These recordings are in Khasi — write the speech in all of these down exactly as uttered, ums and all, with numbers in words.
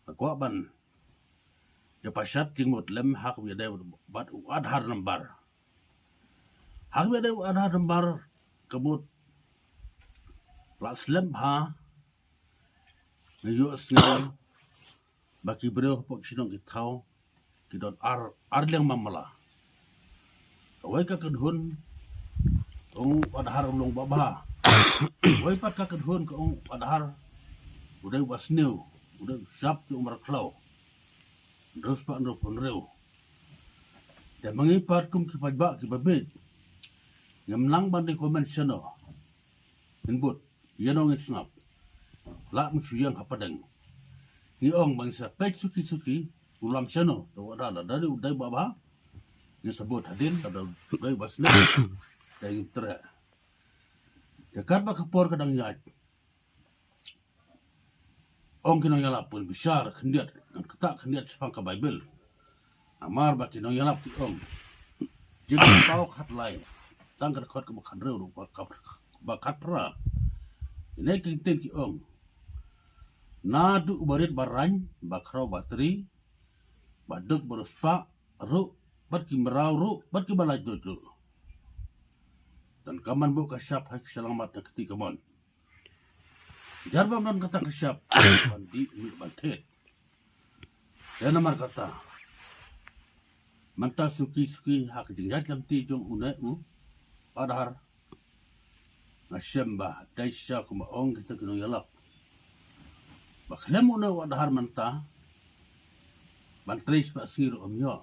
Nga kwah ban ïa pashat jingmut lem ha kaba ïadei bad u Aadhaar number. Ha kaba ïadei u Aadhaar number, ka mut la slem bha, nga ïohsngew ba ki briew hapoh ki shnong ki thaw ki don ar, ar liang mamla. Kawei ka kynhun ka ong u Aadhaar u long babha. Kawei pat ka kynhun ka ong u Aadhaar u dei uba sniew, u dei u shap jong u mrad khlaw. Hynriew spah hynriewphew hynriew. Te ma ngi pat kum ki paidbah kiba bieit, ngim nang ban ïa comment shano. Ngin bud, ïano ngin sngap. Lah ngin shu ïeng hapdeng. Ngi ong ba ngin sa peit suki suki, u lam shano, te u Aadhaar lada u dei babha, ngin sa bud hadien, lada u dei uba sniew, te ngin treh. Te katba ka por ka dang ïaid, ong ki nongïalap, pun bishar khyndiat, ngan ktah khyndiat shaphang ka Baibl. Namar ba ki nongïalap ki ong, Jingpynpaw khatlai, tang ka dkhot kaba khathynriew ruh, ba khat, ba khatphra. Ine ki ktien ki ong, naduh u barit ba rang, ba khraw ba tri, ba duk ba riewspah ruh, bad ki mraw ruh, bad kiba laitluid ruh. Donkam ban buh ka shap ha ki shyllangmat na ka kti kamon. Jar bym don kata ka shap, ban dih mih ban thied. Te namar kata, mynta suki suki ha ka jingïaid lynti jong une u Aadhaar, nga shem ba dei shisha kumba ong kita ki nongïalap, ba khlem une u Aadhaar mynta, ban trei spah sngi ruh ym ïoh.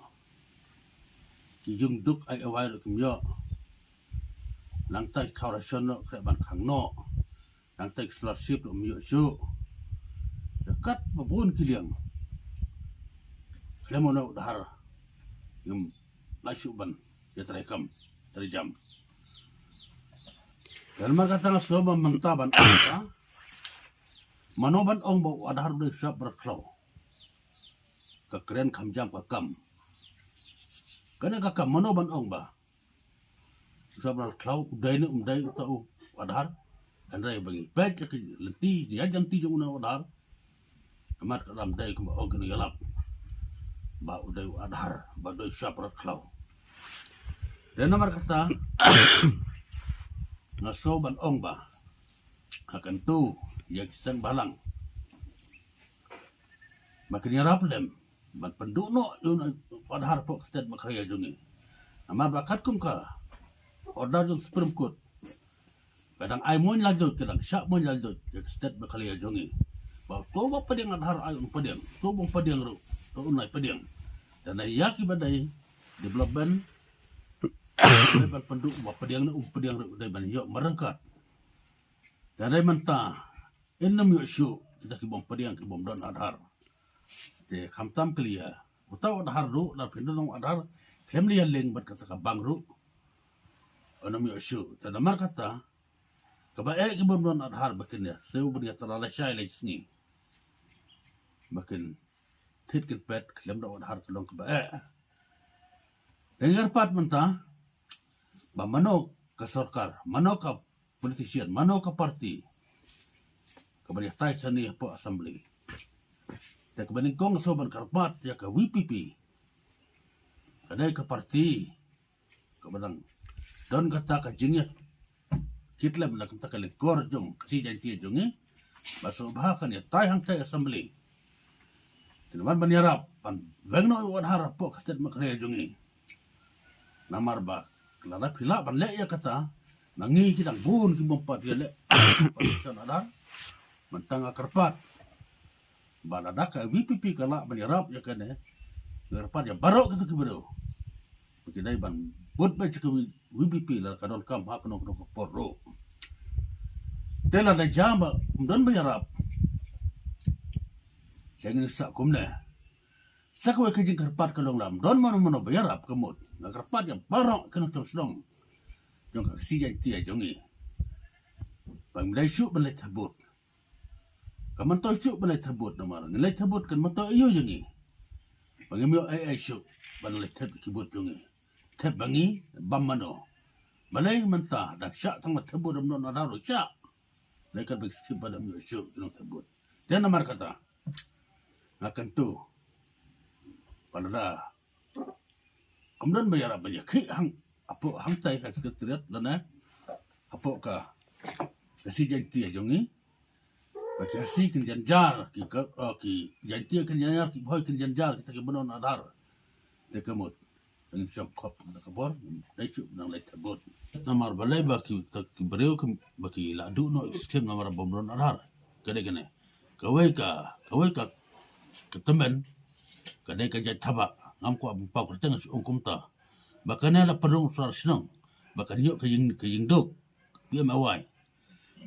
Ki jingduk ai awai ruh kim ïoh. Nangta ki khaw ration ruh khreh ban khang noh. Nangta ki scholarship ruh ym ïoh shuh. Te katba bun ki liang, khlem une u Aadhaar ngim lah shuh ban ïatrei kam, trei jam. Te namar kata nga sngew ba mynta ban ong ba, mano ban ong ba u Aadhaar u dei u shap mrad khlaw. Ka kren kham jam ka kam. Kane ka kam, mano ban ong ba u shap mrad khlaw u dei ne um dei uta u Aadhaar. Hynrei ba ngi peit ïa ki lynti, ngi ïaid lynti jong une u Aadhaar, ka mat ka dang dei kumba ong ki nongïalap, ba u dei u Aadhaar, ba u dei u shap mrad khlaw. Te namar kata, nga sngew ban ong ba, ha kyntu ïa ki seng bhalang, ba kin ïarap lem ban pynduh noh ïa u Aadhaar hapoh ka state Meghalaya jong ngi. Namar ba katkum ka order jong Supreme Court, ka dang ai mon laitluid, ka dang shah mon laitluid ïa ka state Meghalaya jong ngi, ba uto uba pdiang Aadhaar ai un pdiang, uto uba ym pdiang ruh to un ym pdiang. Te ïa kiba dei development, dei ban pynduh, uba pdiang ne um pdiang ruh dei ban ïoh marryngkat. Te hynrei mynta, ym ïoh shuh, kita ki bym pdiang, ki bym don Aadhaar. Te khamtam kylli ïa uta u Aadhaar ruh, lada phin don u Aadhaar, khlem leit link bad kata ka bank ruh, ym ïoh shuh. Te namar kata, kaba eh ki bym don Aadhaar ba kin ïa siew ban ïa trai lashai lai sngi, ba kin thied kin peit khlem da u Aadhaar, ka long kaba eh. Te ngi kyrpad mynta ba mano ka sorkar, mano ka politician, mano ka party kaban ïatai shane hapoh Assembly. Te kaba nyngkong nga sngew ban kyrpad ïa ka V P P. Ka dei ka party kaba dang don kata ka jingïakit lem na kata ka lyngkor jong ka Khasi Jaiñtia jong ngi, ba sngewbha kan ïatai hangtai Assembly. Te namar ban ïarap ban weng noh ïa u Aadhaar hapoh ka state Meghalaya jong ngi. Namar ba lada phi lah ban leh ïa kata, ma ngi ki dang bun ki bym pat ïaleh, ban ration Aadhaar. Mynta nga kyrpad ba lada ka V P P ka lah ban ïarap ïa kane, nga kyrpad ïa baroh kita ki briew ba ki dei ban bud beit sha ka V P P lada ka donkam ha kano kano ka por ruh. Te lada jam ba ym don ba ïarap, te ngin sah kumne. Sa kawei ka jingkyrpad ka long, lada ym don mano mano ba ïarap, ka mut nga kyrpad ïa baroh ki nongshong shnong jong ka Khasi Jaiñtia jong ngi, ba ngim dei shuh ban leit thep vote. Kam myntoi shuh ban leit thep vote namar ngi leit thep vote kan myntoi aïu ïa ngi? Ba ngim ïoh ei ei shuh ban leit thep ki vote jong ngi. Thep ba ngi bam mano? Balei mynta dang shah tang ba thep vote, ym don Aadhaar ruh shah. Lei kat ba ki skhem ba ym ïoh shuh ki nongthep vote. Te namar kata, Nga kyntu ba lada kam don ba ïarap ban ïakhih hang, hapoh hangtai ha Secretariat lane hapoh ka, ka Khasi Jaiñtia jong ngi, ba ki Khasi kin jynjar, ki ka, oh, ki Jaiñtia kin jynjar, ki Bhoi kin jynjar, kita ki ban don Aadhaar. Te ka mut, ngin shong khop na ka bor, dei shu nang leit ha bor. Namar balei ba ki, ki briew ki, ba ki la duh noh ki skim namar ba ym don Aadhaar. Ka dei kane. Kawei ka, kawei ka, ka tymmen, ka dei ka jait Thabah, ngam kwah ban paw kyrteng, shu ong kumta. Ba kane la pynrung u sordar shnong ba kan ïoh ka ïing, ka ïing duk, P M A Y.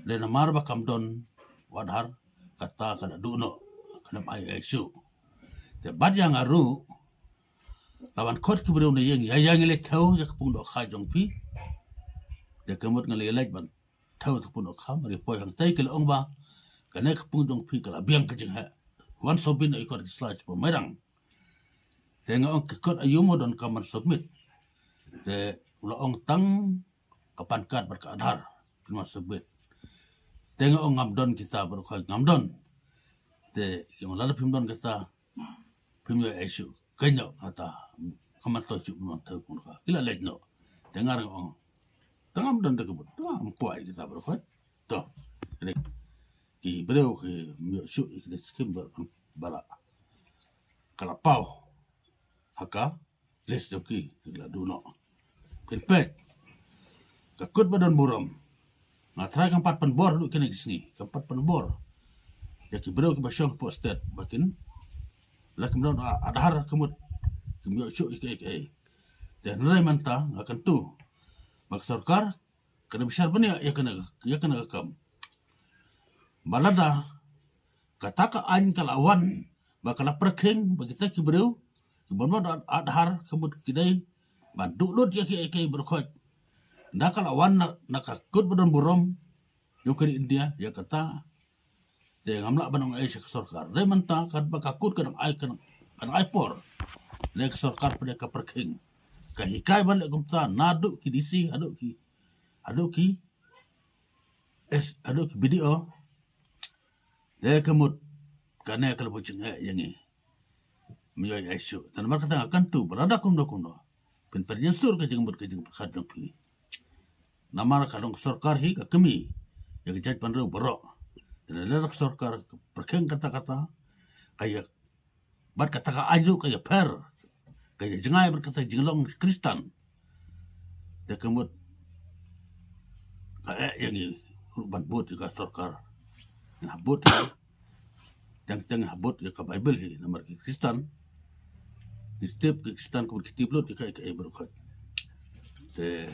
Lei namar ba kam don Aadhaar, kata ka la duh noh, ka la ym ai issue. Te bad ïa nga ruh, la wan khot ki briew na ïing, ïa, ïa ngi leit thew ïa ka pung dohkha jong phi. Te ka mut nga leit, leit ban thew ïa ka pung dohkha, mar ïa poi hangtai ki la ong ba kane ka pung jong phi ka la biang ka jingheh. Wan submit ïa i kot ki sla shapoh Mairang. Te nga ong ki kot aïu mo don kam ban submit. Te u la ong tang ka PAN card bad ka Aadhaar phin wan submit. Te nga ong ngam don kita baroh khoit, ngam don. Te ki ong lada phim don kita phim ïoh issue. Kynnoh kata, kam myntoi shuh ban wan thew pung dohkha. Ki la leit noh. Te nga ruh nga ong, te ngam don te ka mut, te ngam kwah ïa kita baroh khoit. To, ki briew kim ïoh shuh ïa kita ki skim ba, ba la, ka la paw ha ka list jong ki, ki la duh noh. Phin peit, ka kut ba don burom, nga tharai kam pat pynbor haduh kine ki sngi, kam pat pynbor ïa ki briew kiba shong hapoh state ba kin, la kim don Aadhaar ka mut kim ïoh shuh ïa kiei kiei. Te hynrei mynta nga kyntu ba ka sorkar ka dei bishar bniah ïa kane, ïa kane ka kam. Ba lada kata ka aiñ ka la wan ba ka la pyrkhing ba kita ki briew kiba don Aadhaar ka mut ki dei ban duh lut ïa kiei kiei baroh khoit. Da ka la wan na, na ka kut ba don burom jong ka ri India ïa kata. Te ngam lah ban ong ei sha ka sorkar. Hynrei mynta katba ka kut ka dang ai, ka dang, ka dang ai por, lei ka sorkar pat ka pyrkhing. Ka hikai ban leh kumta naduh ki D C haduh ki, haduh ki S, haduh ki B D O. Te ka mut kane ka la buh jingeh ïa ngi. Ym ïoh ai shuh. Te namar kata nga kyntu ba lada kumno kumno, phin pyrshah ïa sur ka jingmut ka jingpyrkhat jong phi. Namar ka long ka sorkar hi ka kmie ïa ka jaitbynriew baroh. Te lada ka sorkar ka pyrkhing kata kata, ka ïa, bad kata ka aiñ ruh ka ïapher, ka ïajngai bad kata ka jinglong Khristan. Te ka mut ka eh ïa ngi ruh ban bud ïa ka sorkar. Ngi hap bud ïa, teng teng ngi hap bud ïa ka Baibl hi, namar ki Khristan, ki tip, ki Khristan ka mut ki tip lut ïa ka, ïa ka, ïa ka baroh khoit. Te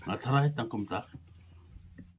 nga tharai tang kumta.